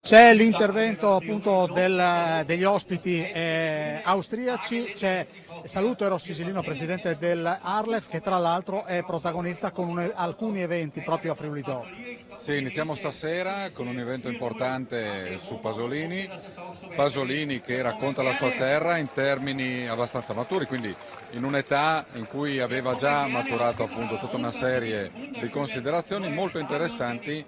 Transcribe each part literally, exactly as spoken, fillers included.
C'è l'intervento appunto del- degli ospiti eh, austriaci, c'è, saluto Eros Cisilino, presidente dell'Arlef, che tra l'altro è protagonista con un- alcuni eventi proprio a Friuli Doc. Sì, iniziamo stasera con un evento importante su Pasolini. Pasolini che racconta la sua terra in termini abbastanza maturi, quindi in un'età in cui aveva già maturato appunto tutta una serie di considerazioni molto interessanti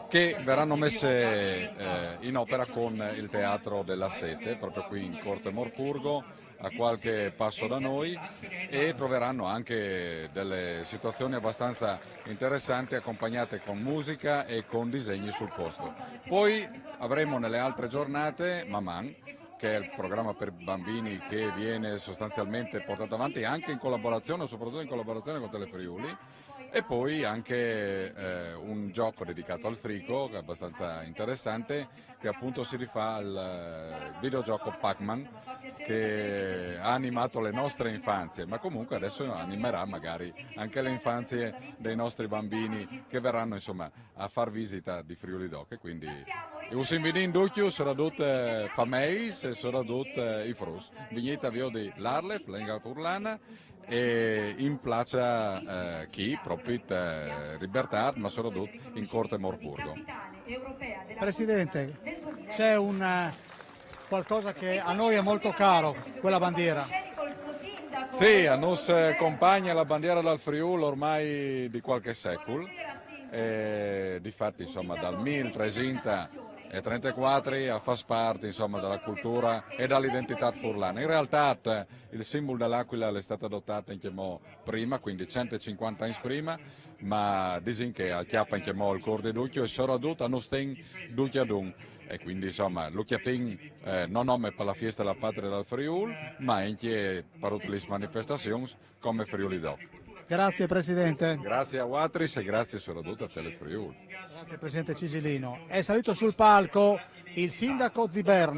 che verranno messe eh, in opera con il Teatro della Sete, proprio qui in Corte Morpurgo, a qualche passo da noi, e troveranno anche delle situazioni abbastanza interessanti accompagnate con musica e con disegni sul posto. Poi avremo nelle altre giornate Maman, che è il programma per bambini che viene sostanzialmente portato avanti anche in collaborazione, soprattutto in collaborazione con Telefriuli, e poi anche eh, un gioco dedicato al frico, che è abbastanza interessante, che appunto si rifà al eh, videogioco Pac-Man, che ha animato le nostre infanzie, ma comunque adesso animerà magari anche le infanzie dei nostri bambini che verranno, insomma, a far visita di Friuli Doc. E quindi us invitìn ducj, soprattutto eh, fameis e soprattutto eh, i fruts. Vignît a viodi l'Arlef, la lengua furlana, e in plaça eh, chi, proprio eh, Libertà, ma soprattutto in Corte Morpurgo. Presidente, c'è un eh, qualcosa che a noi è molto caro, quella bandiera. Sì, a nus compagna la bandiera dal Friul ormai di qualche secul. E difatti, insomma, dal mil trecentotrentaquattro a fâs part, insomma, della cultura e dell'identità furlana. In realtà il simbolo dell'aquila è stato adottato anche mo prima, quindi centocinquanta anni prima, ma disin che acchiappa anche mo il cuor di ducj e soprattutto a nus ten ducj adun. E quindi, insomma, lo chiapin eh, non nome per la fiesta della patria dal Friul, ma anche per tutte le manifestazioni come Friuli Doc. Grazie Presidente. Grazie a Watris e grazie soprattutto a Telefriul. Grazie Presidente Cisilino. È salito sul palco il sindaco Ziberno.